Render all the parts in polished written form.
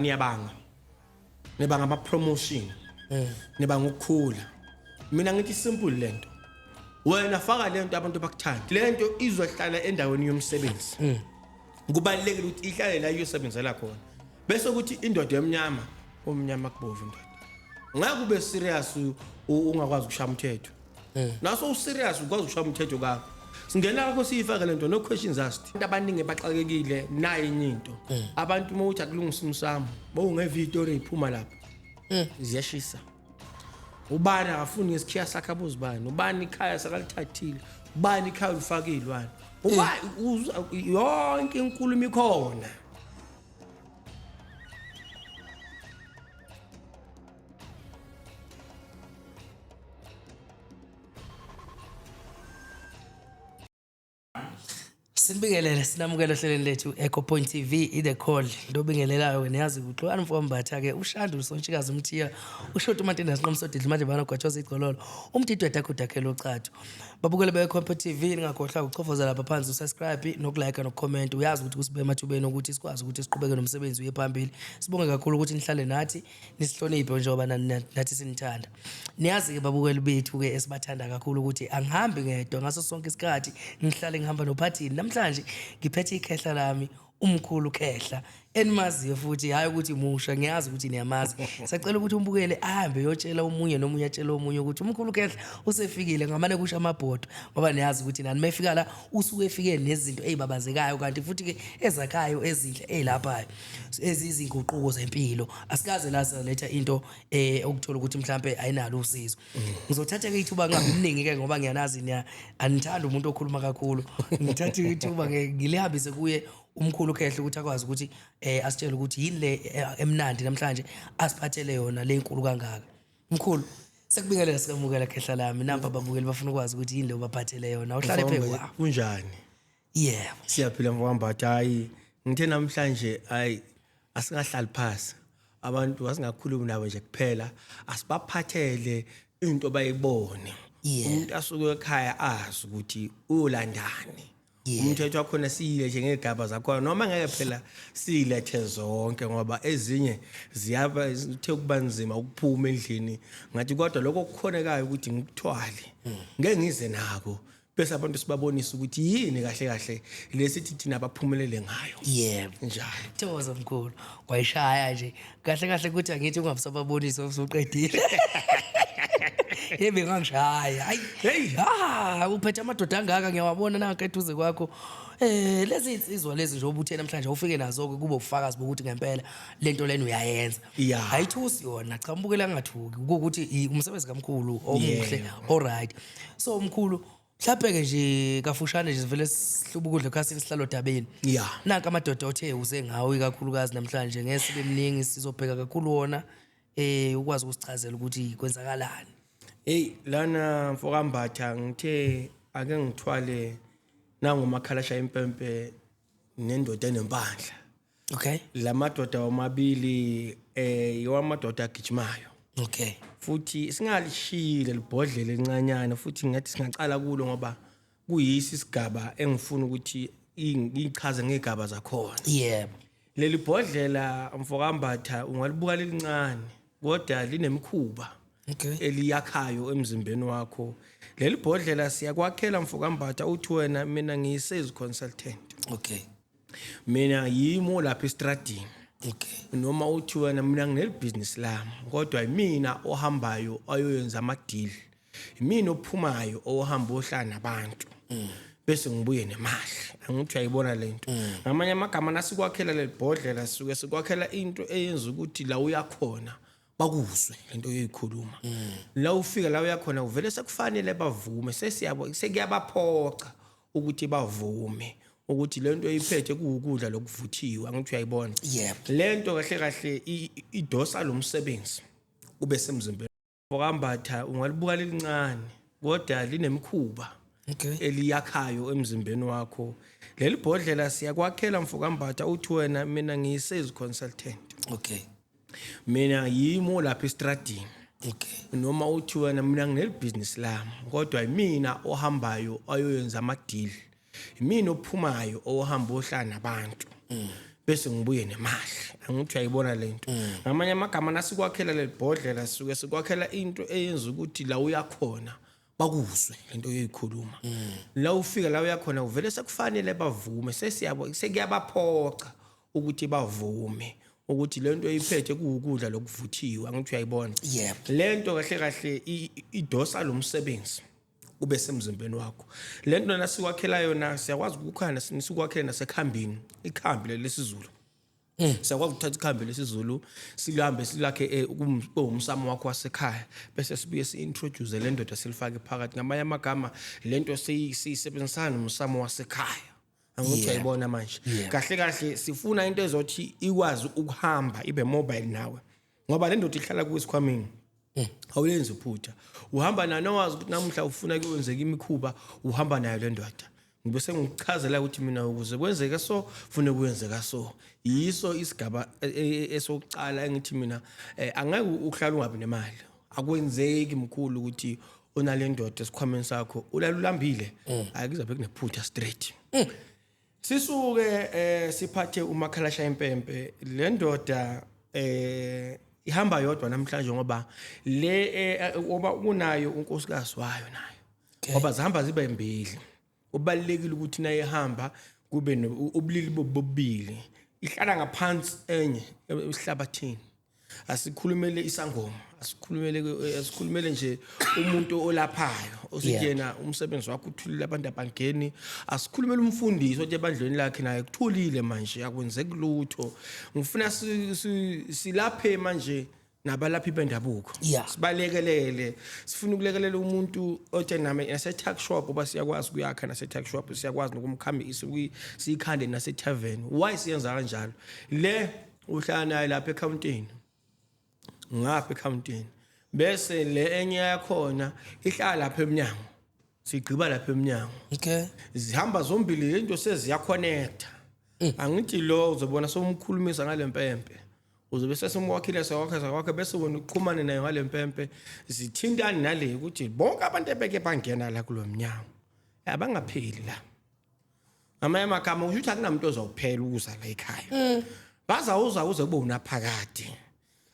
Niyabanga, nibanga ama promotion, nibanga ukukhula. Mina ngithi simple lento, wena faka lento abantu bakuthanda, lento izohlala endaweni yomsebenzi. Kubalulekile ukuthi ihlale la iyosebenzela khona, bese kuthi indoda emnyama, umnyama kubovu indoda ngeke ube serious, ungakwazi ukushaya umthetho. Naso userious ukwazi ukushaya umthetho kakho, singena kakho siyifake lento, no questions asked. Abantu abaningi baxakekile nayo enye into. Abantu uma uthi akulungisa umsamo, bowungeva iy'tori ey'phuma lapho ziyashisa. Ubani akafuni ngesikhiya sakhe, abuzibani, ubani ikhaya sakalithathile, ubani ikhaya ulifakile, ubani ubani, yonke inkulumo ikhona. Sinibingelele, sinamukele ohlelweni lethu Echo Point TV, i-The Call. Ndobingelelayo ke niyazi kuxoxana mfowambatha ke uShandu uSontshikazi uMthiya uShoti uMantinda Sinqomsodidla manje bana gwatshoza igcololo umdidwe dakhudakhe lochatho. Babukele be-Echo Point TV, ningakhohlwa ukuchofoza lapha phansi usubscribe nokulike nokucomment. Uyazi ukuthi kusibe emathubeni ukuthi sikwazi ukuthi siqhubeke nomsebenzi uye phambili. Sibonge kakhulu ukuthi nihlale nathi, nisihloniphe njengoba nathi sinithanda. Niyazi-ke babukeli bethu-ke esibathanda kakhulu ukuthi angihambi ngedwa ngaso sonke isikhathi, ngihlale ngihamba nophathini. Namhlanje ngiphethe ikhehla lami, umkhulu Khehla, enimaziyo futhi, hhayi ukuthi musha, ngiyazi ukuthi niyamazi. Sacela ukuthi umbukele ahambe yotshela omunye nomunye, atshele omunye ukuthi umkhulu Khehla usefikile, ngamane kusho amabhodo, ngoba niyazi ukuthi nani mefika la usuke efike nezinto ey'babazekayo, kanti futhi-ke ezakhayo ezinhle ey'laphayo eziyizinguquko zempilo. Asikaze la saletha into okuthola ukuthi mhlambe ayinalo usizo. Ngizothatha ke ithuba ngingabi mningi ke ngoba ngiyanazi niya anithanda umuntu okhuluma kakhulu. Ngithatha ithuba ke ngilihambise kuye umkhulu Khehla ukuthi akwazi ukuthi asitshele ukuthi yini le emnandi namhlanje asiphathele yona le nkulu kangaka. Mkhulu, sekubingelela, sikamukela Khehla lami. Nampa ababukeli bafuna ukwazi ukuthi yini le obaphathele yona. Uhlale phe kwa. Kunjani? Yebo. Siyaphila mfowambatha. Hayi, ngithe namhlanje hayi asingahlali phasi. Abantu asingakhulumi nabo nje kuphela, asibaphathele into bayibone. Umuntu asuke ekhaya azi ukuthi uyolandani. Umthetho wakhona siyile nje ngegaba zakhona, noma ngeke phela siyilethe zonke ngoba ezinye ziyaba uthe kuba nzima ukuphuma endlini ngathi, kodwa lokho kukhonekayo ukuthi ngikuthwale ngeke ngize nako, bese abantu sibabonisa ukuthi yini kahle kahle lesithi thina abaphumelele ngayo. Njalo. Thokoza mkhulu. Wayishaya nje. Kahle kahle ukuthi angithi ungabusababonisa usuqedile. Yebe ngangishaya. Hayi. Hey. Ah, uphethe amadoda angaka, ngiyawabona nanka eduze kwakho. Lezi insizwa lezi nje obuthe namhlanje ufike nazo ke kube ufakazi bokuthi ngempela lento lena uyayenza. Ayithusi yona, cha, umbukela angathuki ukuthi umsebenzi kamkhulu omuhle. Alright. So mkhulu, mhlawumbe ke nje kafushane nje sivele sihluba ukudla ekhasini, sihlalo dabeni. Nanka amadoda othe uze ngawo ikakhulukazi namhlanje, ngeke sibe mningi, sizobheka kakhulu wona, ukwazi ukusichazela ukuthi kwenzakalani. Hey lana mfokambatha, ngithe ake ngithwale nangomakhalasha impempe nendoda enempandla. La madoda wamabili iwamadoda agijimayo. Futhi singalishiyile libhodlela elincanyana, futhi ngathi singacala kulo ngoba kuyisi isigaba engifuna ukuthi ngichaze ngegaba zakhona. Leli bhodlela mfokambatha ungalibuka lelincane, kodwa linemikhuba eliyakhayo emzimbeni wakho. Leli bhodlela siyakwakhela mfokambatha, uthi wena mina ngiyi-sales consultant. Mina yimi lapha estradini. Noma uthi wena mina nginelibhizinisi lami, kodwa yimina ohambayo ayoyenza ama-deal, yimina ophumayo ohamba ohlala nabantu bese ngibuye nemali. Angithi uyayibona lento? Ngamanye amagama, nasikwakhela leli bhodlela sisuke sikwakhela into eyenza ukuthi la uyakhona bakuzwe lento oyikhuluma. La ufika la uyakhona uvele sekufanele bavume, sesiyabo sekuyabaphoqa ukuthi bavume ukuthi lento oyiphethe kuwukudla lokuvuthiwe. Angithi uyayibona? Yebo. Lento kahle kahle idosa lo msebenzi ube semzimbeni. Mfokambatha ungalibuka lelincane, kodwa linemikhuba eliyakhayo emzimbeni wakho. Leli bhodlela siyakwakhela mfokambatha, uthi wena mina ngiyi-sales consultant. Mina yimi lapha estradini. Noma uthi wena mina nginelibhizinisi lami, kodwa yimina ohambayo ayoyenza ama-deal, yimina ophumayo ohamba ohlala nabantu. Bese ngibuye nemali. Angithi uyayibona lento. Ngamanye amagama, nasikwakhela leli bhodlela, sisuke sikwakhela into eyenza ukuthi la uyakhona bakuzwe lento oyikhuluma. La ufika, la uyakhona, uvele sekufanele bavume, sesiyabo, sekuyabaphoqa ukuthi bavume ukuthi lento oyiphethe kuwukudla lokuvuthiwe. Angithi uyayibona? Yebo. Lento kahle kahle idosa lo msebenzi ube semzimbeni wakho. Lento nasikwakhela yona, siyakwazi ukukhanda, sikwakhele nasekhambini, ikhambi leli lesizulu. Siyakwazi ukuthatha ikhambi lesizulu, silambe, silakhe kuwumsamo wakho wasekhaya, bese sibuye si-introduce le ndoda, silifake phakathi. Ngamanye amagama, lento siyisebenzisana nomsamo wasekhaya. Angithi uyayibona manje? Yeah. Kahle kahle sifuna into ezothi ikwazi ukuhamba, ibe mobile nawe, ngoba le ndoda ihlala kuwe esikhwameni. Awulenzi iphutha, uhamba nayo, nowazi ukuthi namuhla ufuna kuyenzeka imikhuba, uhamba nayo le ndoda. Ngibe sengikuchazela ukuthi mina ukuze kwenzeke so, fune kuyenzeka so. Yiso isigaba esokuqala engithi mina angeke uhlale ungabi nemali. Akwenzeki, mkhulu, ukuthi onale ndoda esikhwameni sakho ulala ulambile. Akuzabe kunephutha straight. Sisuke siphathe umakhalasha impempe. Le ndoda ihamba yodwa namhlanje ngoba le ngoba unayo unkosikazi wayo nayo, ngoba zihamba zibe mbili. Kubalekile ukuthi naye ihamba kube ubulili bobubili. Ihlala ngaphansi, enye esihlabathini. Asikhulumele isangoma, asikhulumele nje umuntu olaphayo osithi yena umsebenzi wakhe uthulile, abantu abangeni. Asikhulumele umfundisi othi ebandleni lakhe naye kuthulile manje, akwenzeki lutho. Ngifuna silaphe manje nabalaphi bendabuko, sibalekelele. Sifuna ukulekelela umuntu othe nami nase-tuck shop, uba siyakwazi ukuyakha nase-tuck shop, siyakwazi nokumkhambisa, siyikhande nase-tavern. Why siyenza kanjalo? Le uhlala naye lapha ekhawuntini, ngapha ekhawuntini, bese le enye yakhona ihlala lapha emnyango, sigqiba lapha emnyango. Zihamba zombili lento, seziyaconnecta. Angithi lo uzobona somkhulumisa ngale mpempe, uzobe sesimwakhile, sakwakhe sakwakhe, bese wena uxhumane nayo ngale mpempe, zithintane nale, ukuthi bonke abantu ebeke bangena la kulo mnyango abangapheli la. Ngamanye amagama, kusho ukuthi akunamuntu ozawuphela ukuza la ekhaya. Bazawuza kuze kube unaphakade.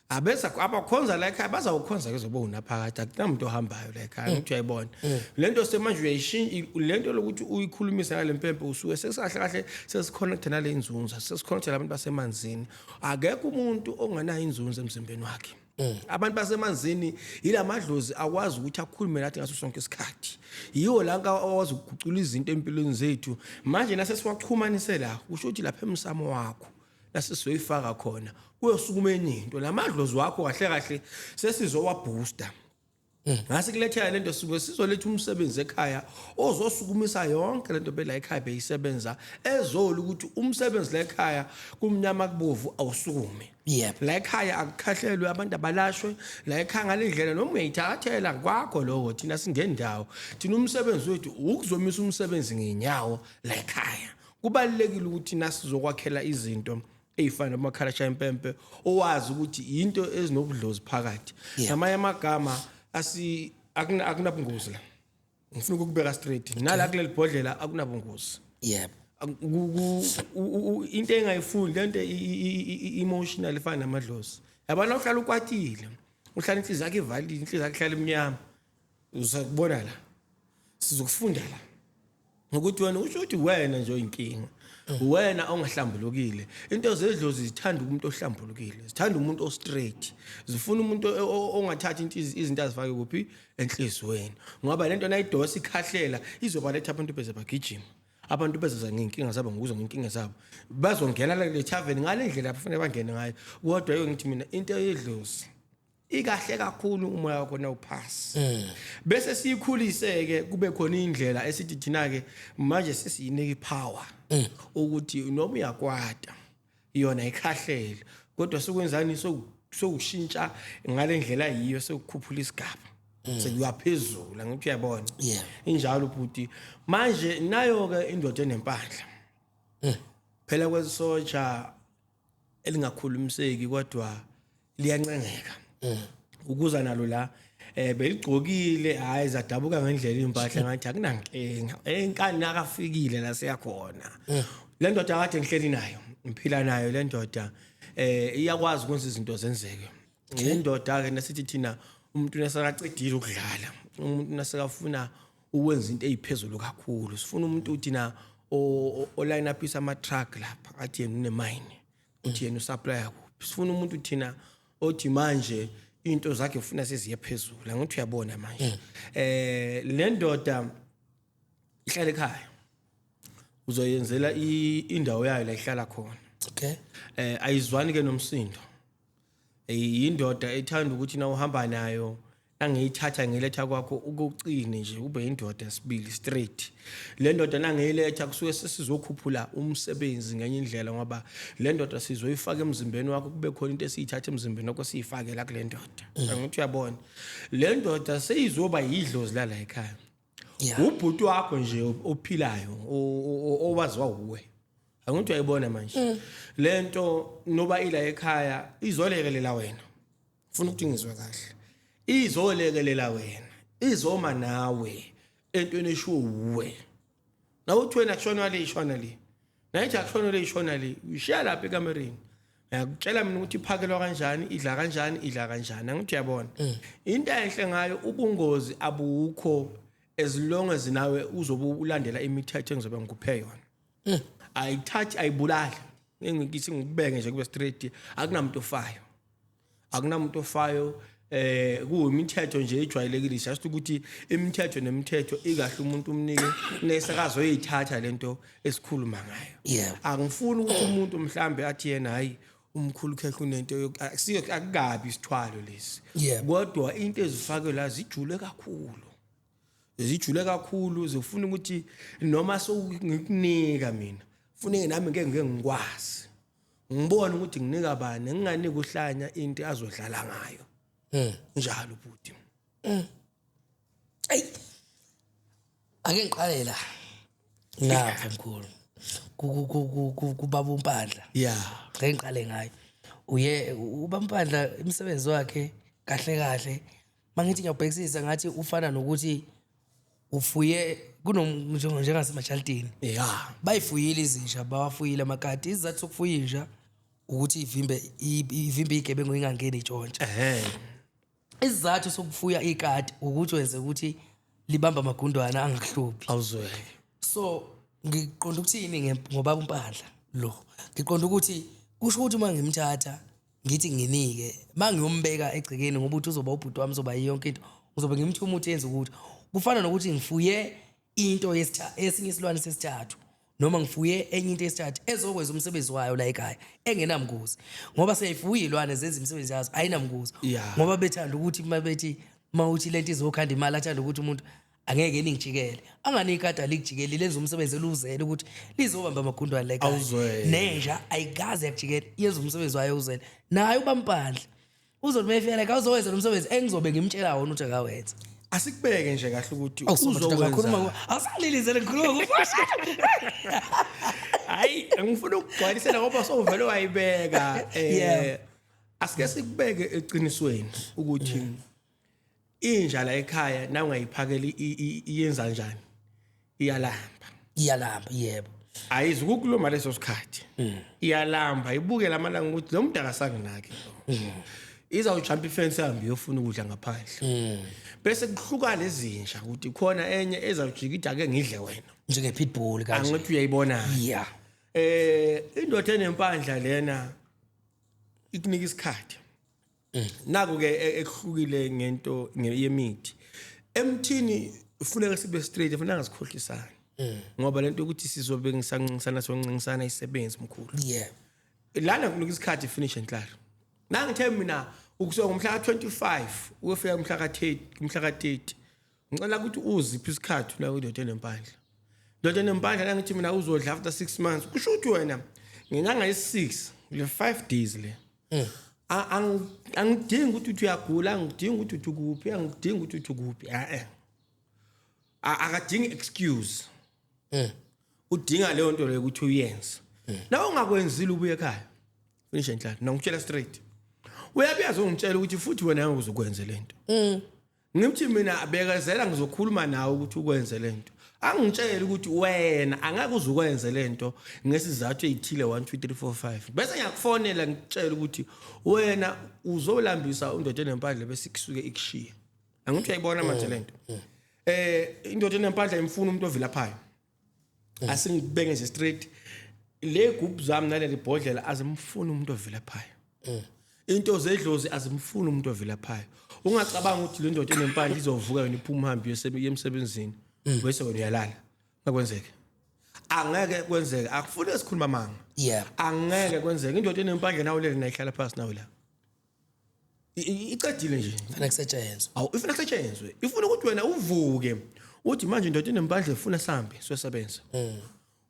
Abeza abakhonza la ekhaya bazawukhonza kuze kube unaphakade. Akunamuntu ohambayo la ekhaya. Ngithi uyayibona lento semanje, uyayishintsha lento lokuthi uyikhulumise ngale mpempe, usuke sesikahle kahle sesiconnecta nale inzunza, sesiconnecta labantu basemanzini. Akekho umuntu onganayo inzunza emzimbeni wakhe. Abantu basemanzini yilamadlozi akwazi ukuthi akhulume nathi ngaso sonke isikhathi. Yiwo la akwazi ukugucula izinto empilweni zethu. Manje nasesiwaxhumanise la, kusho ukuthi lapha emsamo wakho nasesizoyifaka khona, kuyosukuma enye into. Lamadlozi wakho kahle kahle sesizowaboosta. Ngase kulethela lento, suke sizoletha umsebenzi ekhaya ozosukumisa yonke lento bela ekhaya beyisebenza ezolo, ukuthi umsebenzi la ekhaya kumnyama kubovu awusukume. La ekhaya akukhahlelwe, abantu abalashwe la ekhaya ngale ndlela. Noma uyayithathela kwakho lokho, thina singendawo. Thina umsebenzi wethu ukuzomisa umsebenzi ngenyawo la ekhaya. Kubalulekile ukuthi nasizokwakhela izinto ey'fana nomakhalasha impempe, owazi ukuthi into ezinobudlozi phakathi. Ngamanye amagama, asi akunabungozi la. Ngifuna ukukubeka straight nala kuleli bhodlela, akunabungozi. Into engayifuni lento emotional ifana namadlozi. Yabona, uhlala ukwatile, uhlala inhliziyo yakho ivalile, inhliziyo yakho ihlala imnyama, uzakubona la, sizokufunda la ngokuthi wena usho ukuthi wena nje oyinkinga, wena ongahlambulukile. Into zedlozi zithanda umuntu ohlambulukile, zithanda umuntu o-straight, zifuna umuntu ongathathi izinto azifake kuphi enhliziyweni, ngoba lento nayidosa ikhahlela izobaletha abantu beze bagijima, abantu bezeza ngey'nkinga zabo, ngokuza ngey'nkinga zabo bazongena le tavern ngale ndlela abafanele bangene ngayo. Kodwa yo, ngithi mina into yedlozi ikahle kakhulu, umoya wakho nawuphasi, bese siyikhulise-ke, kube khona indlela esithi thina-ke manje sesiyinika ipower ukuthi noma uyakwata yona ikhahlele, kodwa sekwenzani? Sokushintsha ngale ndlela yiyo, sekukhuphula isigaba, sekuya phezulu. Angithi uyabona? Yeah. Injalo bhuti. Manje nayo-ke indoda enempandla phela kwesotsha elingakhulumiseki kodwa liyancengeka ukuza nalo la. Beligcokile, hayi, zadabuka ngendlela impahla, ngathi akunankinga, enkani nakafikile la siyakhona. Le ndoda kade ngihleli nayo. Ngiphila nayo le ndoda, iyakwazi ukwenza izinto zenzeke. Indoda ke nasithi thina umuntu nasakacedile ukudlala, umuntu nasakafuna ukwenza into eziphezulu kakhulu. Sifuna umuntu thina o line up ama truck lapha, athi yena une mine, uthi yena usupplier kuphi. Sifuna umuntu thina othi manje into zakhe ufuna seziye phezulu. Angithi uyabona manje, le ndoda ihlala ekhaya, uzoyenzela indawo yayo la ihlala khona. Ayizwani ke nomsindo. Indoda ethanda ukuthi na uhamba nayo, nangiyithatha ngiletha kwakho, ukucine nje ube indoda sibili straight. Le ndoda nangiyiletha kusuke sesizokhuphula umsebenzi ngenye indlela, ngoba le ndoda sizoyifaka emzimbeni wakho, kube khona into esiyithatha emzimbeni wakho siyifake la kule ndoda. Angithi uyabona, le ndoda seyizoba yidlozi la ekhaya. Ubhuti wakho nje ophilayo owaziwa uwe. Angithi uyayibona manje lento, noba ila ekhaya izolekelela wena. Ufuna ukuthi ngizwe kahle, izolekelela wena, izoma nawe entweni eshiwo uwe. Nawuthi wena kushona le, ishona le, nayithi akushona le, ishona le. Ushiya lapha ekamereni, ngiyakutshela mina ukuthi iphakelwa kanjani, idla kanjani, idla kanjani. Angithi uyabona, into enhle ngayo, ubungozi abukho as long as nawe uzobe ulandela imithetho engizobe ngikuphe yona. Ayithathi, ayibulali. Engikithi ngikubeke nje kube straight, akunamuntu ofayo, akunamuntu ofayo. Kuyimithetho nje ejwayelekile, just ukuthi imithetho nemithetho ikahle, umuntu umnike nesekazoyithatha lento esikhuluma ngayo. Angifuni ukuthi umuntu mhlambe athi yena, hayi, umkhulu khehla unento akusiyo, akukabi isithwalo lesi. Kodwa into ezifakwe la zijule kakhulu, zijule kakhulu, zifuna ukuthi noma sowungikunika mina, funeke nami ngeke ngike ngikwazi ngibone ukuthi nginika bani, nginganiki uhlanya into azodlala ngayo. Njalo bhuti. Ayi. Ake ngiqale la. Ngapha mkhulu. Kubaba uMpandla. Ake ngiqale ngayo. Uye ubaba uMpandla, imisebenzi wakhe kahle kahle mangithi ngiyabhekisisa ngathi ufana nokuthi ufuye kuno njengasemajardini. Bayifuyile izinja, bawafuyile amakati. Isizathu sokufuya inja ukuthi ivimbe igebengu ingangeni itshontshe. Isizathu sokufuya ikati ukuthi wenze ukuthi libamba amagundwana angakuhluphi. Awuzweke. So ngiqonda ukuthini ngobaba uMpandla lo? Ngiqonda ukuthi kusho ukuthi uma ngimthatha ngithi nginike, uma ngiyombeka egcekeni, ngoba uthi uzoba ubhuti wami, uzoba yonke into, uzobe ngimthuma ukuthi yenze ukuthi kufana nokuthi ngifuye into esinye isilwane sesithathu, noma ngifuye enye into yesithathu ezokwenza umsebenzi wayo la ekhaya engenamngozi, ngoba siyayifuya iy'lwane zenza imisebenzi yazo, ayinamngozi. Ngoba bethanda ukuthi uma bethi, uma uthi lento izokhanda imali, athanda ukuthi umuntu angeke ningijikele, anganikade alikujikeli, lenza umsebenzi eluzele ukuthi lizobamba amagundwane la ekhaya. Awuzwele. Nenja ayikaze yakujikela, yenza umsebenzi wayo uzele. Naye ubampandla uzothi uma efika la uzowenza lo msebenzi engizobe ngimtshela wona ukuthi akawenze. Asikubeke nje kahle ukuthi ngakhuluma uzokwenza. Awusalilizele ngikhuluma. Hayi, ngifuna ukugcwalisela ngoba sowuvele wayibeka. Asike sikubeke eqinisweni ukuthi inja la ekhaya na ungayiphakela iyenza njani? Iyalamba. Iyalamba, yebo. Ayizukukuluma leso sikhathi, iyalamba, ibuke lamalanga ukuthi lo muntu akasanginaki. Izawujumpa ifence, ihambe iyofuna ukudla ngaphandle, bese kuhluka lezinja ukuthi khona enye ezawujika ithi, "Ake ngidle wena." Njenge-pitbull kanje. Angithi uyayibona? Yeah. Indoda enempandla lena ikunika isikhathi. Naku ke ekuhlukile ngento yemithi. Emthini ufuneka sibe straight, ufuna ngasikhohlisana, ngoba lento ukuthi sizobe ngisancingisana, soncingisana isebenzi mkhulu. Lana kunika isikhathi, finish and klaar. Nangithe mina ukusuka ngomhla ka25 ukufika kumhla ka30, kumhla ka30, ngicela ukuthi uziphi isikhathi la indoda enempandla. Indoda enempandla la ngithi mina uzodla after 6 months, kusho ukuthi wena ngenyanga ye-6 le 5 days le, angidingi ukuthi uthi uyagula, angidingi ukuthi uthi ukuphi, angidingi ukuthi uthi ukuphi, eh akadingi excuse. Udinga leyo nto leyo ukuthi uyenze. Na ungakwenzile, ubuye ekhaya, finish and klaar. Ngikutshela straight, uyabuya zongitshela ukuthi futhi wena ngeke uzokwenze lento. Ngimthi mina bekezela, ngizokhuluma nawe ukuthi ukwenze lento. Angitshele ukuthi wena angeke uze ukwenze lento ngesizathu ezithile 1 2 3 4 5, bese ngiyakufonela ngikutshela ukuthi wena uzolambisa undoda enempandla bese kusuke ikushiya. Angithi uyayibona manje lento? Indoda enempandla imfuna umuntu ovilaphayo. Asingibeke nje straight, le group zami naleli bhodlela azimfuni umuntu ovilaphayo. Into zedlozi azimfuni umuntu ovilaphayo. Ungacabanga ukuthi le ndoda enempandla izovuka yona iphuma uhambe emsebenzini bese wena uyalala? Ngakwenzeke, angeke kwenzeke. Akufuni esikhuluma manga. Angeke kwenzeke. Indoda enempandla nawe lele nayihlala phansi nawe la, icedile nje. Fanele kusetshenzwe. Awu, ifuna kusetshenzwe, ifuna ukuthi wena uvuke uthi manje indoda enempandla ifuna sambe siyosebenza,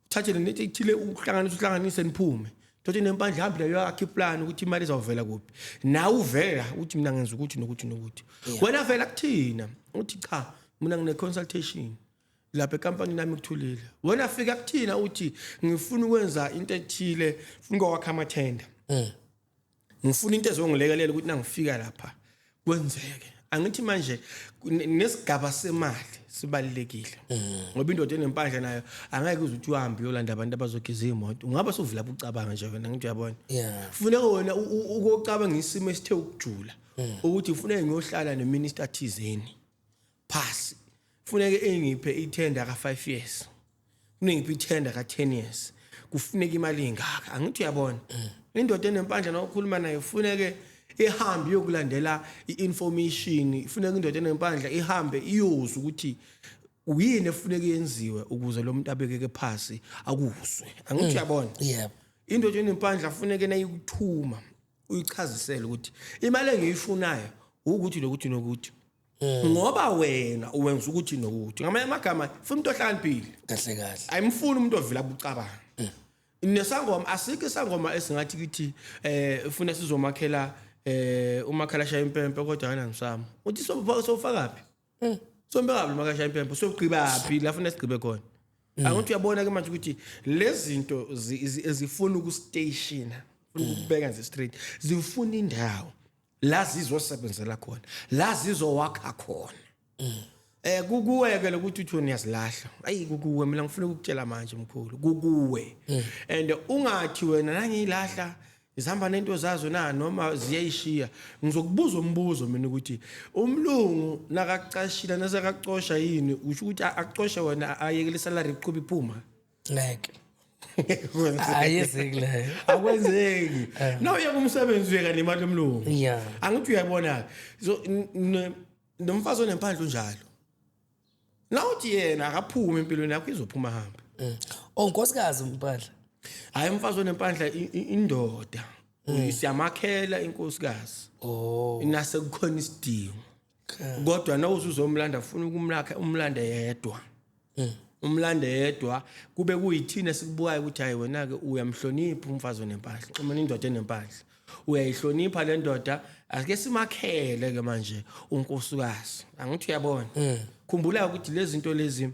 uthathe le nto ethile, uhlanganise uhlanganise niphume. Indoda enempandla ihambe nayo yakhe iplan ukuthi imali izawuvela kuphi, nawe uvela uthi mina ngenza ukuthi nokuthi nokuthi. Wena vela kuthina uthi cha, mina ngine consultation lapha ekampanini nami kuthulile. Wena fika kuthina uthi ngifuna ukwenza into ethile, ngifuna ukwakha amathenda, ngifuna into ezongilekelela ukuthi nangifika lapha kwenzeke. Angithi manje nesigaba semali sibalulekile, ngoba indoda enempandla nayo angeke uze uthi uhambe uyolanda abantu abazogeza iy'moto, ungaba suvula ucabanga nje wena. Ngithi uyabona? Yeah. Funeka wena ukocabanga isimo esithe ukujula, ukuthi kufuneka ngiyohlala neminister thizeni phasi, kufuneke engiphe ithenda ka-5 years, kufuneka ngiphe ithenda ka-10 years, kufuneka imali engaka. Angithi uyabona? Indoda enempandla nawukhuluma nayo kufuneke ihambe iyokulandela i-information, ifuneka indoda enempandla ihambe iyozwa ukuthi uyini efuneka yenziwe ukuze lo muntu abekeke phasi akuzwe. Angithi uyabona? Yeah. Indoda enempandla funeke nayikuthuma uyichazisele ukuthi imali engiyifunayo ukuthi nokuthi nokuthi, ngoba wena uwenza ukuthi nokuthi. Ngamanye amagama, funa umuntu ohlakaniphile. Kahle kahle. Ayimfuni umuntu ovila bucabanga. Nesangoma, asikho isangoma esingathi kithi ufuna sizomakhela umakhala shaya impempe kodwa wena ngisama uthi sofaka phi, sombeka phi umakhala shaya impempe, sogqiba phi la funa sigqibe khona. Angithi uyabona ke manje ukuthi lezi zinto ezifuna ukustationa, funa ukubeka nje straight, zifuna indawo la zizosebenzela khona, la zizowakha khona. Kukuwe ke lokuthi uthi uyazilahla. Ayi, kukuwe. Mina ngifuna ukukutshela manje mkhulu, kukuwe. And ungathi wena nangiyilahla izihamba nento zazo na noma ziyayishiya. Ngizokubuza umbuzo mina ukuthi umlungu nakacashila nasakacosha yini, usho ukuthi akucoshe wena ayekele salary iqhuba iphuma? Ngeke. Ayizeki leyo. Akwenzeki. Na uye kumsebenzi uyeka nemali yomlungu. Angithi uyayibona? So nomfazi onempandla unjalo. Nawuthi yena akaphume empilweni yakho, izophuma hambe. Oh, nkosikazi umpandla. Hayi, umfazi onempandla indoda siyamakhela inkosikazi nase kukhona isidingo, kodwa nawuze uzomlanda ufuna ukumlakha, umlande yedwa, umlande yedwa, kube kuyithina sikubukayo ukuthi hayi, wena ke uyamhlonipha umfazi onempahla, uma indoda enempahla uyayihlonipha le ndoda, ake simakhele ke manje unkosikazi. Angithi uyabona? Khumbula ukuthi lezi zinto lezi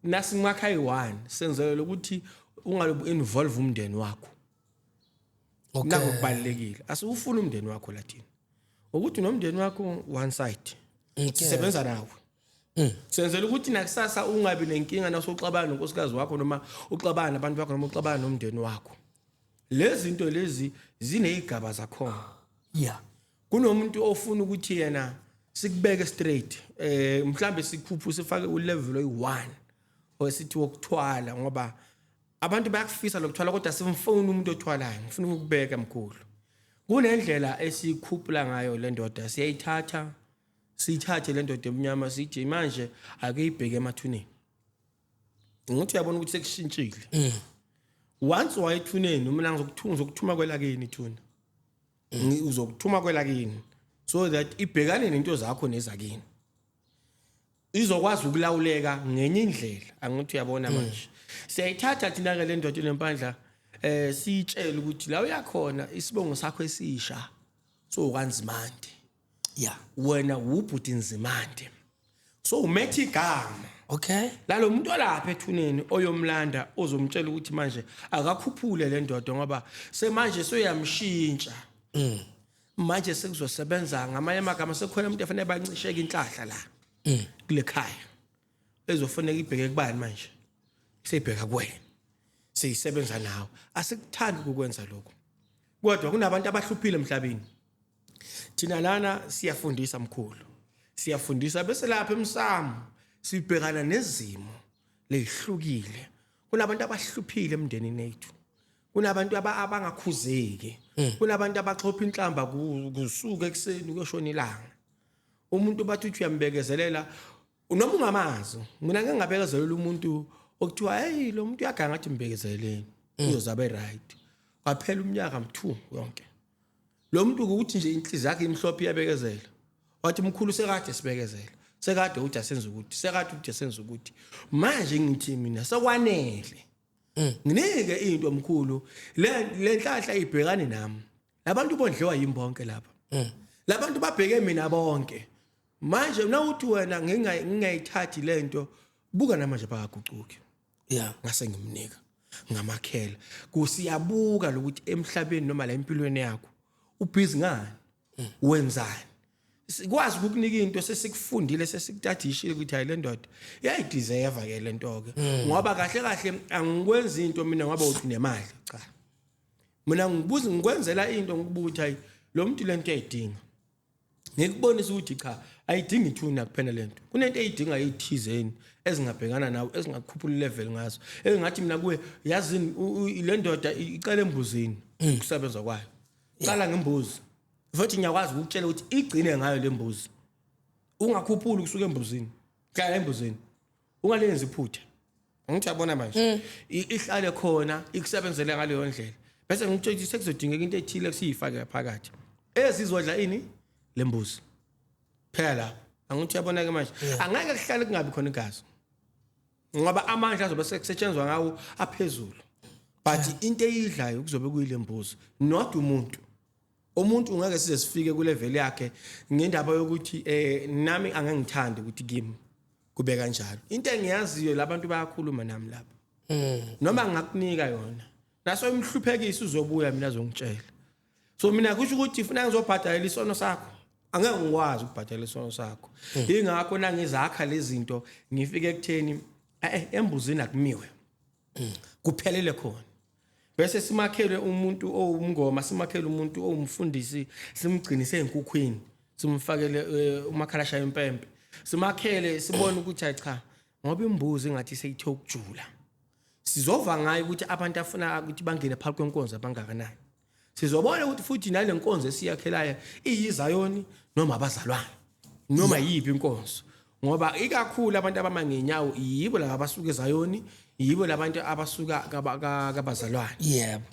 nasimakha yi-one senzele ukuthi ungalobu involve umndeni wakho. Nako kubalulekile, asiwufuni umndeni wakho lathina ukuthi nomndeni wakho one side sisebenza nawe, senzela ukuthi nakusasa ungabi nenkinga nawusoxabana nonkosikazi wakho noma uxabana nabantu bakho noma uxabana nomndeni wakho. Lezi zinto lezi zineyigaba zakhona. Kunomuntu ofuna ukuthi yena sikubeke straight, mhlambe sikhuphu sifake ulevel oyi1 osithi wokuthwala, ngoba abantu bayakufisa lokuthwala kodwa simfuna umuntu othwalayo. Ngifuna ukubeka mkhulu, kunendlela esikhuphula ngayo le ndoda. Siyayithatha, siyithathe le ndoda emnyama, sithi manje ake ibheke emathuneni. Ngithi uyabona ukuthi sekushintshile once wayethuneni. Mina ngizokuthuma, ngizokuthuma kwelakini ithuna. Uzokuthuma kwelakini so that ibhekane nento zakho nezakini, izokwazi ukulawuleka ngenye indlela. Angithi uyabona? Manje siyayithatha thina ke le ndoda enempandla, siyitshele ukuthi la uyakhona isibongo sakho esisha so kaNzimande. Wena ubhuti Nzimande, so umethe igama lalo muntu olapha ethuneni oyomlanda, ozomtshela ukuthi manje akakhuphule le ndoda ngoba semanje soyamshintsha. Manje sekuzosebenza ngamanye amagama, sekukhona umuntu efanele bancisheke inhlahla la kule khaya. ezofuneka ibheke kubani manje, seyibheka kuwena, seyisebenza nawe. Asikuthandi ukukwenza lokho, kodwa kunabantu abahluphile emhlabeni. Thina lana siyafundisa mkhulu, siyafundisa, bese lapha emsamo sibhekana nezimo lezihlukile. Kunabantu abahluphile emndenini ethu, kunabantu abangakhuzeki, kunabantu abaxhopha inhlamba kusuka ekuseni kuyoshona ilanga. Umuntu bathi uthi uyambekezelela noma ungamazi. Mina ngeke ngabekezelela umuntu okuthiwa, "Hey, lo muntu uyaganga," ngathi mbekezeleleni, uyozabe right. Kwaphela umnyaka mthu yonke lo muntu, ukuthi nje inhliziyo yakhe imhlophe, iyabekezela. Wathi, "Mkhulu, sekade sibekezela, sekade uthi asenze ukuthi, sekade uthi asenze ukuthi. Manje ngithi mina sekwanele, nginike into omkhulu, le nhlahla ibhekane nami. Labantu bondliwa yimi bonke lapha, labantu babheke mina bonke. Manje nawuthi wena ngingayithathi lento, buka namanje bakagucuki." Ngase ngimnika, ngamakhela. Kusiyabuka lokuthi emhlabeni noma la empilweni yakho ubhizi ngani, wenzani, sikwazi ukukunika into sesikufundile, sesikutadishile ukuthi hayi, le ndoda iyayideserve ke lento ke. Ngoba kahle kahle angikwenzi into mina ngoba uthi unemali, cha. Mina ngibuza, ngikwenzela into ngikubuka ukuthi hayi, lo muntu lento uyayidinga. Ngikubonisa ukuthi cha, ayidingi ithuna kuphela lento, kunento eyidinga eyithizeni ezingabhekana nawe, ezingakhuphula level ngazo, engathi mina kuwe, yazini, le ndoda icela embuzini ukusebenza kwayo. Qala ngembuzi futhi ngiyakwazi ukukutshela ukuthi igcine ngayo le mbuzi, ungakhuphuli kusuka embuzini, hlala embuzini, ungalenzi iphutha. Angithi uyabona manje, ihlale khona, ikusebenzele ngaleyo ndlela, bese ngikutshela ukuthi sekuzodingeka into ethile kusiyifake phakathi ezizodla ini lembuzi phela lapho. Angithi uyabona ke manje, angeke kuhlale kungabi khona igazi, ngoba amandla azobe sekusetshenzwa ngawo aphezulu, but into eyidlayo kuzobe kuyile mbuzi, not umuntu. Umuntu ungeke size sifike kulevel yakhe, ngendaba yokuthi nami angangithandi ukuthi kimi kube kanjalo. Into engiyaziyo, labantu bayakhuluma nami lapha, noma ngingakunika yona naso imhluphekisi, uzobuya mina azongitshela. So mina kusho ukuthi funa ngizobhadalela isono sakho, angeke ngikwazi ukubhadala isono sakho. Ingakho nangizakha lezi zinto ngifike ekutheni embuzini akumiwe, kuphelele khona, bese simakhele umuntu owumngoma, simakhele umuntu owumfundisi, simgcinise enkukhwini, simfakele umakhalasha impempe, simakhele, sibone ukuthi hayi cha, ngoba imbuzi engathi seyithe ukujula, sizova ngayo ukuthi abantu afuna ukuthi bangene phakathi kwenkonzo abangakanani. Sizobona ukuthi futhi nale nkonzo esiyakhelayo iyizayoni noma abazalwane noma yiphi inkonzo, ngoba ikakhulu abantu abama ngenyawo yibo laba abasuka ezayoni, yibo labantu abasuka kabazalwane,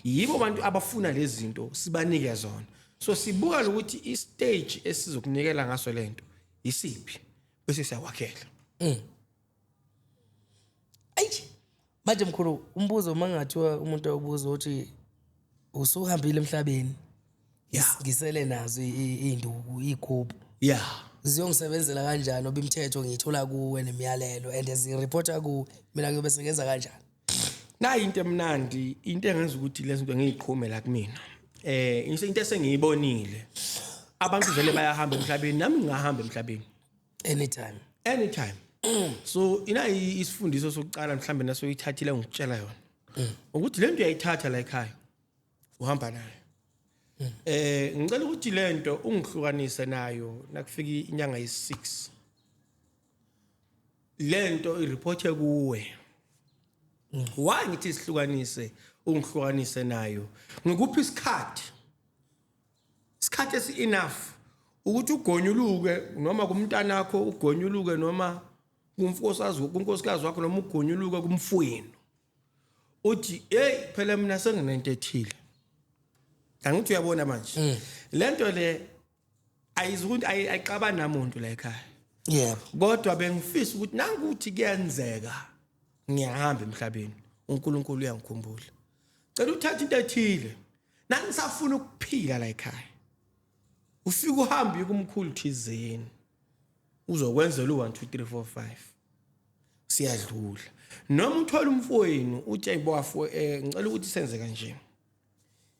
yibo abantu abafuna lezi zinto sibanike zona. So sibuka ukuthi istage esizokunikela ngaso lento isiphi, bese siyakwakhela. Ayi, manje mkhulu, umbuzo uma ngathiwa umuntu awubuza ukuthi usuhambile emhlabeni, ngisele nazo iy'nduku, iy'gubhu, ziyongisebenzela kanjani, ngoba imithetho ngiyithola kuwe nemiyalelo and ziripotha kuwe, mina ngiyobe sengenza kanjani? Nayi into emnandi, into engenza ukuthi lezi zinto ngiyiqhume la kumina, into esengiyibonile, abantu vele bayahamba emhlabeni, nami ngingahamba emhlabeni anytime. Anytime. So ina isifundiso sokuqala mhlambe nasoyithathile ngikutshela yona ukuthi lento uyayithatha la ekhaya, uhamba nayo. Ngicela ukuthi lento ungihlukanise nayo nakufika inyanga ye6, lento ireport kuwe. Why ngithi sihlukanise, ungihlukanise nayo? Ngikuphi isikhathi, isikhathi esi enough ukuthi ugonyuluke noma kumntanakho, ugonyuluke noma kumfosazi, kunkosikazi wakho, noma ugonyuluke kumfowenu, uthi, "Hey, phela mina senginento ethile." Angithi uyabona manje, lento le ayizukuthi ayixabani namuntu la ekhaya, kodwa bengifisa ukuthi nangukuthi kuyenzeka ngiyahamba emhlabeni, uNkulunkulu uyangikhumbula, cela uthathe into ethile nangisafuna ukuphila la ekhaya. Ufike uhambe kumkhulu thizeni, uzokwenzela u1 2 3 4 5, siyadlula. Noma uthola umfowenu, uthi, "Ayibafo, ngicela ukuthi senze kanje,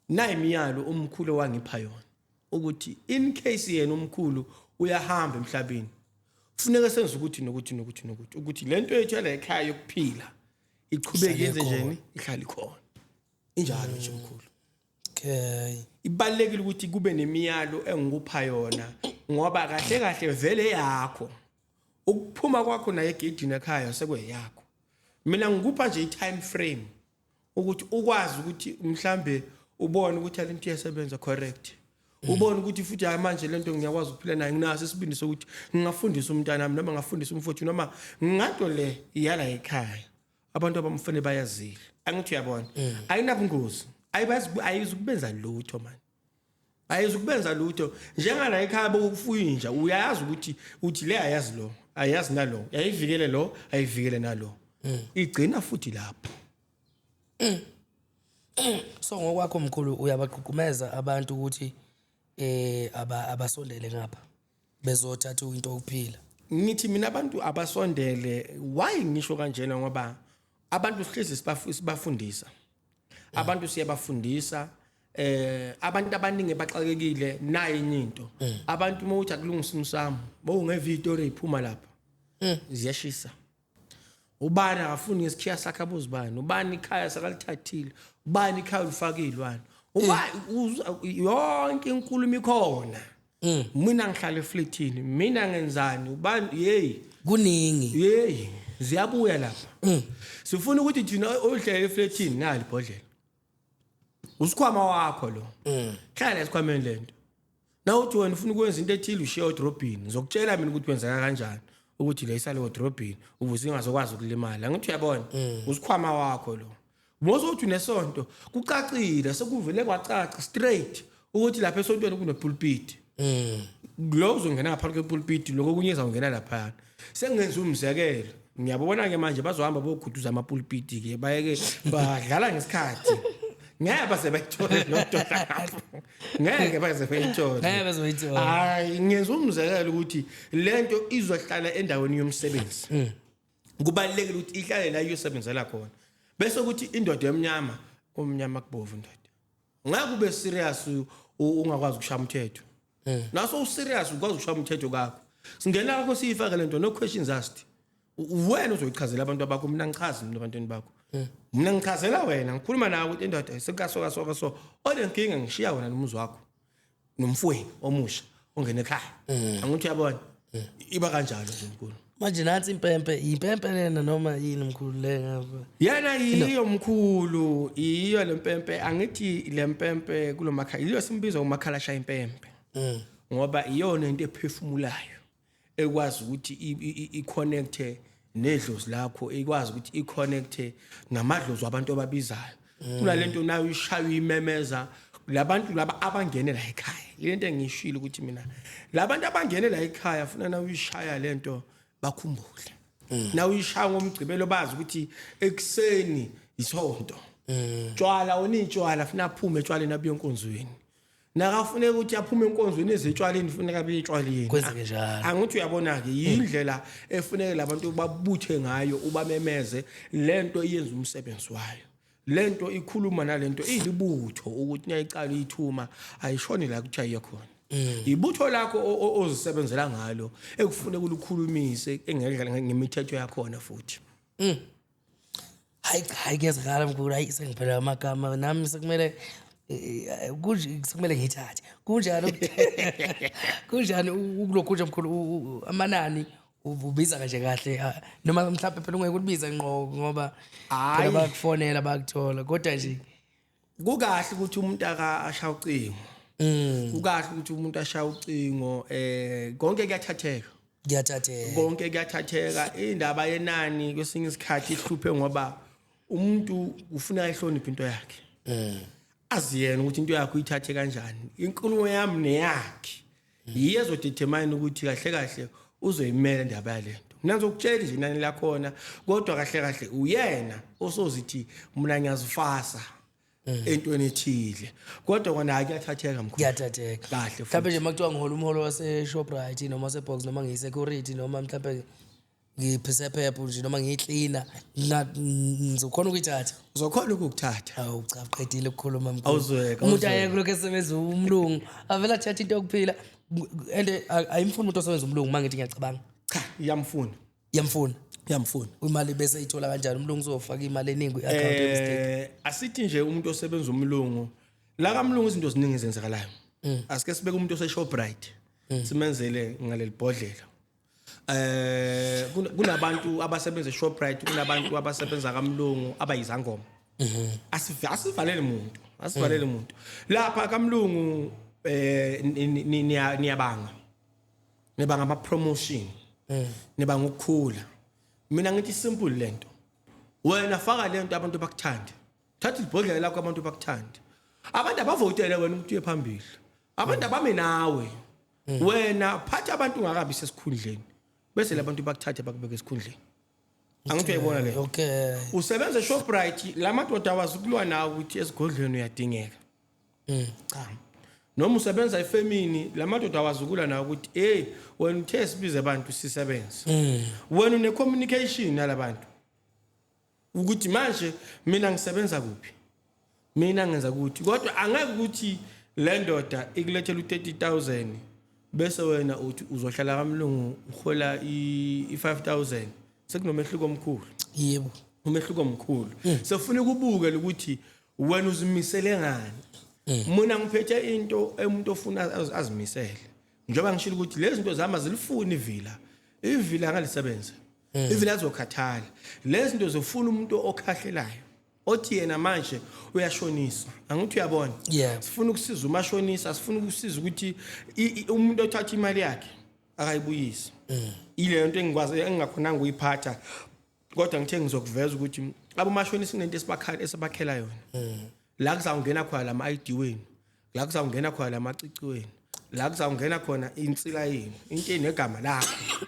nayi imiyalo umkhulu wangipha yona, ukuthi in case yena umkhulu uyahamba emhlabeni." Kufuneka senze ukuthi nokuthi nokuthi nokuthi ukuthi lento yethu yala ekhaya yokuphila iqhubeke, yenze njani, ihlale ikhona injalo nje, mkhulu. Ibalekile ukuthi kube nemiyalo engikupha yona, ngoba kahle kahle vele yakho ukuphuma kwakho naye egedini ekhaya sekweyakho. Mina ngikupha nje i-time frame ukuthi ukwazi ukuthi mhlambe ubone ukuthi lento iyasebenza correct, ubone ukuthi futhi hayi, manje lento ngiyakwazi ukuphila nayo, nginaso isibindi sokuthi ngingafundisa umntana wami noma ngingafundisa umfowethu noma nganto le yala ekhaya. Abantu abamfane bayazile, angithi uyabona, ayinabungozi, ayibazi, ayizukubenza lutho man, ayizukubenza lutho. Njengala ekhaya bokufuya inja, uyayazi ukuthi uthi le ayazi lo, ayazi nalo, ayivikele lo, ayivikele nalo, igcina futhi lapho. So ngokwakho mkhulu, uyabagqugqumeza abantu ukuthi abasondele ngapha bezothatha into yokuphila? Ngithi mina abantu abasondele. Why ngisho kanjena? Ngoba abantu sihlezi sibafundisa abantu, siyabafundisa. Abantu abaningi baxakekile nayo enye into. Abantu uma uthi akulungisa umsamo, bowungeva izitori eziphuma lapha ziyashisa. Ubani akafuni ngesikhiya sakhe, abuzibani, ubani ikhaya sakalithathile, ubani ikhaya ulifake izilwane, uba yonke inkulumo ikhona. Mina ngihlala efletini, mina ngenzani, ubani, hey. Kuningi. Hey, ziyabuya lapha. Sifuna ukuthi thina ohlala efletini, nali ibhodlela, usikhwama wakho lo, hlala esikhwameni lento. Nawuthi wena ufuna ukwenza into ethile, ushiye edrobheni, ngizokutshela mina ukuthi kwenzeka kanjani ukuthi le isale edrobheni ukuze ingazokwazi ukulimala. Ngithi uyabona, usikhwama wakho lo. Mozothi unesonto, kucacile, sekuvele kwacaca straight ukuthi lapha esontweni kunepulpit. Lo uzongena ngaphansi kwepulpit, lokho okunye izawungena laphayana. Sengenza umzekelo, ngiyabona-ke manje bazohamba boguduza amapulpiti-ke, bayeke badlala ngesikhathi. Ngeke baze bayithole loo nto lapho, ngeke baze bayithole. Ngeke baze bayithole. Hayi, ngenza umzekelo ukuthi lento izohlala endaweni yomsebenzi. Kubalulekile ukuthi ihlale la iyosebenzela khona, bese kuthi indoda emnyama, umnyama kubovu, ndoda, ngeke ube serious ungakwazi ukushaya umthetho. Naso userious ukwazi ukushaya umthetho kakho, singena kakho siyifake lento, no questions asked. Wena uzoyichazela abantu abakho, mina ngichazi mina ebantwini bakho. Mina ngichazela wena, ngikhuluma nawe ukuthi indoda sekasoka soka so onenkinga, ngishiya wena nomuzi wakho nomfweni omusha ongena ekhaya. Angithi uyabona, iba kanjalo nje, mkhulu. Manje nansi impempe, impempe lena noma yini mkhulu le ngapha? Yena yiyo mkhulu, yiyo le mpempe. Angithi le mpempe kulomakhala, yiyo simbiza umakhala shaya impempe, ngoba iyona into ephefumulayo ekwazi ukuthi i-connecte nedlozi lakho, ikwazi ukuthi i-connecte namadlozi wabantu ababizayo. Kunalento nayo ishaya, uyimemeza labantu laba abangene la ekhaya. Lento engishilo ukuthi mina labantu abangene la ekhaya funa na uyishaya lento bakhumbule. Na uyishaya ngomgcibelo, bazi ukuthi ekuseni isonto. Tshwala onitshwala funa aphume etshwaleni abuye enkonzweni. Nakafuneka ukuthi aphume enkonzweni ezetshwaleni, funeka abuye etshwaleni. Kwenzeke njalo. Angithi uyabona-ke, yindlela efuneke labantu babuthe ngayo, ubamemeze lento iyenza umsebenzi wayo. Lento ikhuluma nalento ilibutho ukuthi niyayicala uyithuma, ayishoni la kuthi ayiye khona. Ibutho lakho ozisebenzela ngalo ekufuneka ulukhulumise engendlela ngemithetho yakhona futhi. Hayi cha, hayi kuyezwakala mkhulu. Hayi, sengiphela amagama nami, sekumele kunje, sekumele ngiyithathe. Kunjani kunjani ukulokhu nje mkhulu, amanani ubiza kanje kahle, noma mhlawumbe phela ungeke ulibize ngqo ngoba phela Hhayi. bayakufonela bayakuthola, kodwa nje Kukahle ukuthi umuntu aka ashaya ucingo. Kukahle ukuthi umuntu ashaya ucingo, konke kuyathatheka. Kuyathatheka. Konke kuyathatheka. Indaba yenani kwesinye isikhathi ihluphe ngoba umuntu ufuna ayihloniphe into yakhe, azi yena ukuthi into yakhe uyithathe kanjani. Inkulumo yami neyakhe yiyo ezodetermine ukuthi kahle kahle uzoyimela indaba yalento. Mina ngizokutshela nje inani lakhona, kodwa kahle kahle uyena osozithi mina ngiyazifasa entweni ethile, kodwa kona hayi, kuyathatheka mkhulu. Kuyathatheka. Kahle. Mhlawumbe nje makuthiwa ngihola umholo wase-Shoprite noma wase-Box noma ngiyi-security noma mhlawumbe ngiphisephepho nje noma ngiyiklina, ngizokhona ukuyithatha? Uzokhona ukukuthatha. Awu cha, uqedile ukukhuluma mkhulu. Awuzweka, Umuntu awuzweka. ayeke lokhu esebenza umlungu, avele athathe into yokuphila, and ayimfuni umuntu osebenza umlungu uma ngithi ngiyacabanga. Cha, iyamfuna. Iyamfuna. Iyamfuna. Imali bese ithola kanjani umlungu? Uzofaka imali eningi kwi-account ye-mistake. Asithi nje umuntu osebenza umlungu la kamlungu, izinto ziningi ezenzakalayo. Asike sibeke umuntu ose-Shoprite, simenzele ngaleli bhodlela. Kunabantu abasebenza eShoprite, kunabantu abasebenza kamlungu abayizangoma. Asivalele muntu, asivalele muntu lapha kamlungu. Niyabanga, nibanga ama promotion, nibanga ukukhula. Mina ngithi simple lento, wena faka lento, abantu bakuthande. Thatha ibhodlela lakho, abantu bakuthande, abantu abavotele wena ukuthi uye phambili, abantu abame nawe. Wena phatha abantu ungakabi sesikhundleni, bese labantu bakuthathe bakubeke esikhundleni. Angithi uyayibona le? Okay. Usebenza eShoprite, la madoda awazi ukulwa nawe ukuthi esigodlweni uyadingeka. Cha, noma usebenza efemini, la madoda awazi ukulwa nawe ukuthi hey, wena uthe sibize abantu sisebenze. Wena une communication nalabantu ukuthi manje mina ngisebenza kuphi, mina ngenza ukuthi, kodwa angeke ukuthi le ndoda ikulethela u-30,000 bese wena uthi uzohlala kamlungu uhola i-5000. Sekunomehluko omkhulu. Umehluko omkhulu. Sefuna ukubuke ukuthi wena uzimisele ngani. Mina ngiphethe into emuntu ofuna azimisele, njengoba ngishilo ukuthi lezi zinto zami azilifuni ivila. Ivila angalisebenza, ivila azokhathala. Lezi zinto zifuna umuntu okhahlelayo, othi yena manje uyashonisa. Angithi uyabona? Yeah. Sifuna ukusiza umashonisa, sifuna ukusiza ukuthi umuntu othatha imali yakhe akayibuyisi. Ile nto engikwazi engingakhonanga ukuyiphatha, kodwa ngithe ngizokuveza ukuthi abomashonisa kunento esibakhela yona la kuzawungena khona lama ID wenu, la kuzawungena khona lamacici wenu, la kuzawungena khona insila yenu, into enegama lakho,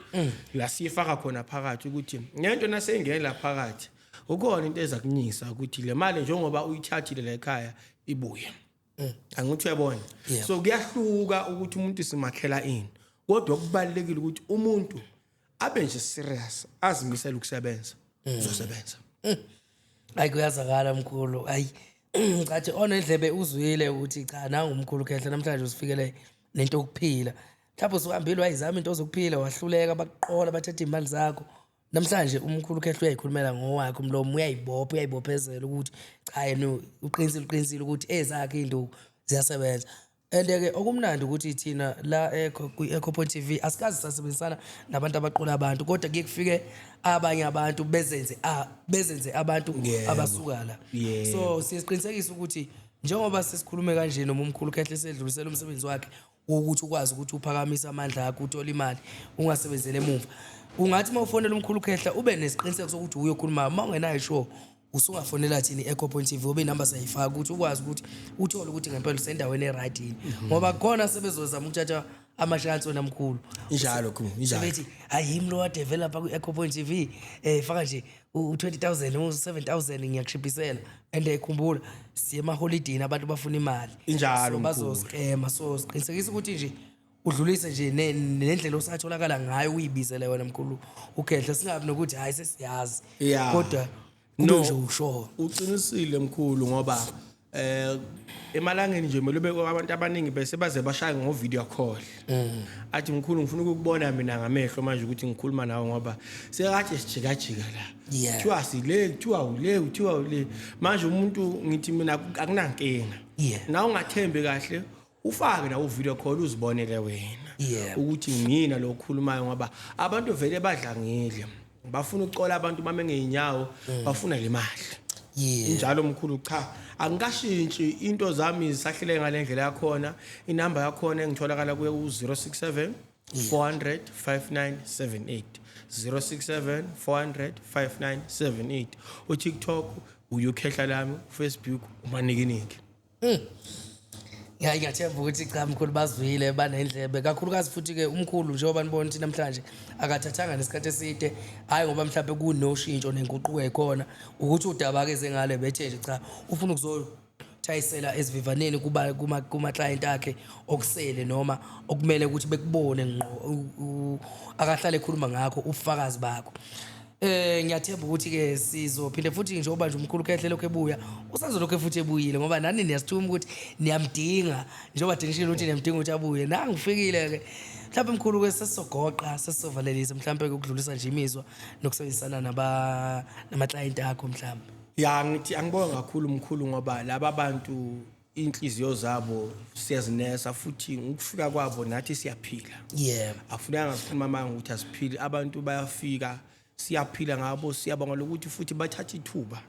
la siyifaka khona phakathi ukuthi ngento naseyingena la phakathi ukhona into eza kunyisa ukuthi le mali njengoba uyithathile la ekhaya ibuye. Angithi uyabona? Yeah. So kuyahluka ukuthi umuntu simakhela ini, kodwa kubalulekile ukuthi umuntu abe nje serious, azimisele ukusebenza, uzosebenza. Hayi, kuyazakala mkhulu. Hayi, cathi onendlebe uzwile ukuthi cha, nangu umkhulu Khehla namhlanje usifikele nento yokuphila. Mhlawumbe usuhambile wayizama into zokuphila, wahluleka, bakuqola, bathatha iy'mali zakho. Namhlanje umkhulu Khehla uyayikhulumela ngowakhe umlomo, uyayibopha, uyayibophezela ukuthi cha, yena uqinisile, uqinisile ukuthi ezakhe iy'nduku ziyasebenza. And-ke okumnandi ukuthi thina la kwi-Echo Point TV asikaze sasebenzisana nabantu abaqola abantu, kodwa kuye kufike abanye abantu bezenze abantu abasuka la. So siyasiqinisekisa ukuthi njengoba sesikhulume kanje noma umkhulu Khehla sedlulisela umsebenzi wakhe wokuthi ukwazi ukuthi uphakamise amandla akho, uthole imali, ungasebenzeli emuva. Ungathi uma ufonela umkhulu Khehla ube nesiqiniseko sokuthi uye okhulumayo. Uma ungenayo sure, usungafonela thina i-Echo Point TV, ngoba inamba siyayifaka ukuthi ukwazi ukuthi uthole ukuthi ngempela usendaweni e-right yini, ngoba khona sebezozama ukuthatha amashansi wena mkhulu. Injalo khu, injalo. Sebethi hayi, yimi lo wadevelopha kwi-Echo Point TV, faka nje u-20,000, u-7000, ngiyakushibhisela. And khumbula siye emaholidini, abantu bafuna imali. Injalo, So mkhulu. bazoskema. So siqinisekisa ukuthi nje udlulise nje nendlela osatholakala ngayo, uyibizele wena mkhulu uKhehla, singabi nokuthi hayi, sesiyazi, kodwa kube No. nje usho. Uqinisile mkhulu, ngoba emalangeni nje kumele ube abantu abaningi bese baze bashaye ngo video call, athi mkhulu, ngifuna ukukubona mina ngamehlo manje ukuthi ngikhuluma nawe, ngoba sekade sijikajika la. Kuthiwa sile, kuthiwa ule, kuthiwa ule. Manje umuntu ngithi mina akunankinga. Na ungathembi kahle, ufake na u-video call, uzibonele wena ukuthi ngina lo okhulumayo, ngoba abantu vele badlangile, bafuna ukucola abantu bame ngeenyawo, bafuna le mali. Injalo mkhulu. Cha, angikashintshi, into zami zisahlele ngale ndlela yakhona. Inamba yakhona engitholakala kuyo u-067 400 5978, 067 400 5978. UTikTok uYukhehla lami, uFacebook uManikiniki. Ya, ngiyathemba ukuthi cha mkhulu, bazwile banendlebe kakhulukazi. Futhi-ke umkhulu njengoba nibona ukuthi namhlanje akathathanga nesikhathi eside, hhayi ngoba mhlawumbe kunoshintsho nenguquko ekhona, ukuthi udaba-ke zengale bethe nje cha, ufuna ukuzothayisela esivivaneni kuba kuma-client akhe okusele noma okumele ukuthi bekubone ngqo, akahlale ekhuluma ngakho, ubufakazi bakho. Ngiyathemba ukuthi ke sizophinde futhi njengoba nje umkhulu Khehle lokho ebuya, usazolokhu futhi ebuyile, ngoba nani niyasithuma ukuthi niyamdinga, njengoba denishile ukuthi niyamdinga ukuthi abuye. Nangifikile ke mhlawumbe mkhulu ke sesizogoqa, sesizovalelisa, mhlawumbe ukudlulisa nje imizwa nokusebenzisana nama client akho mhlawumbe. Ya, ngithi angibonga kakhulu mkhulu, ngoba laba bantu inhliziyo zabo siyazinesa, futhi ukufika kwabo nathi siyaphila. Akufuneka sikhuluma manje ukuthi asiphili, abantu bayafika, siyaphila ngabo. Siyabonga lokuthi futhi bathatha ithuba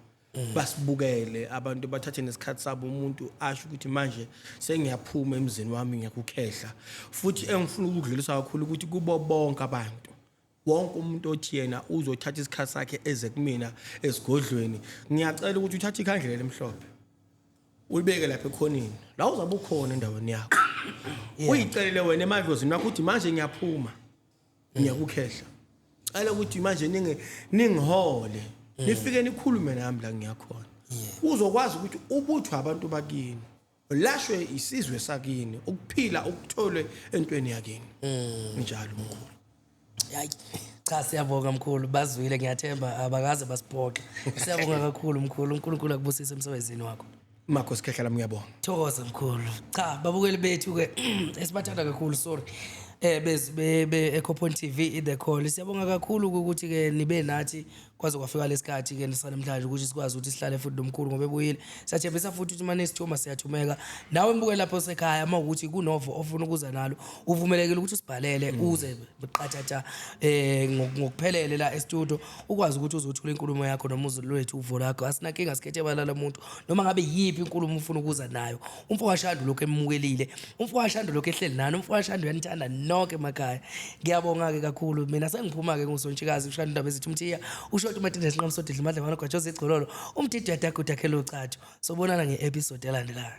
basibukele, abantu bathathe nesikhathi sabo, umuntu asho ukuthi manje sengiyaphuma emzini wami, ngiyakukhehla. Futhi engifuna ukudlulisa kakhulu ukuthi kubo bonke abantu, wonke umuntu othi yena uzothatha isikhathi sakhe eze kumina esigodlweni, ngiyacela ukuthi uthathe ikhandlela elimhlophe, uyibeke lapha ekhoneni la uzabe ukhona endaweni yakho, uyicelele wena emadlozini wakho ukuthi manje ngiyaphuma, ngiyakukhehla, cela ukuthi manje ninge ningihole, nifike nikhulume nami la ngiyakhona. Uzokwazi ukuthi ubuthwe abantu bakini, ulashwe isizwe sakini, ukuphila ukuthole entweni yakini njalo mkhulu. Hayi cha, siyabonga mkhulu, bazwile, ngiyathemba abakaze basiphoxe. Siyabonga kakhulu mkhulu, uNkulunkulu akubusise emsebenzini wakho. Makhosi Khehla lami, ngiyabonga. Thokoza mkhulu. Cha, babukeli bethu ke esibathanda kakhulu, sorry, bez be Echo Point TV, i The Call, siyabonga kakhulu ukuthi ke nibe nathi kwaze kwafika lesikhathi ke namhlanje ukuthi sikwazi ukuthi sihlale futhi nomkhulu ngoba ebuyile. Siyathembisa futhi ukuthi manje sithuma siyathumeka. Nawe mbukeli lapho sekhaya, uma ukuthi kunovo ofuna ukuza nalo, uvumelekile ukuthi usibhalele, uze qathatha ngokuphelele la e-studio, ukwazi ukuthi uzothula inkulumo yakho noma uzolwethu uvo lakho. Asinankinga, sikhethe balala umuntu noma ngabe yiphi inkulumo ufuna ukuza nayo. Umfo kaShandu lokhu emukelile, umfo kaShandu lokhu ehleli nani, umfo kaShandu uyanithanda nonke emakhaya. Ngiyabonga-ke kakhulu. Mina sengiphuma-ke, nguSontshikazi uShandu Ndaba ezithi umthiya ushoti umatinde sinqamsodidla umadlebana gwajoza igcololo umdidi uyadaguda akhele ucathu. Sobonana nge-episode elandelayo.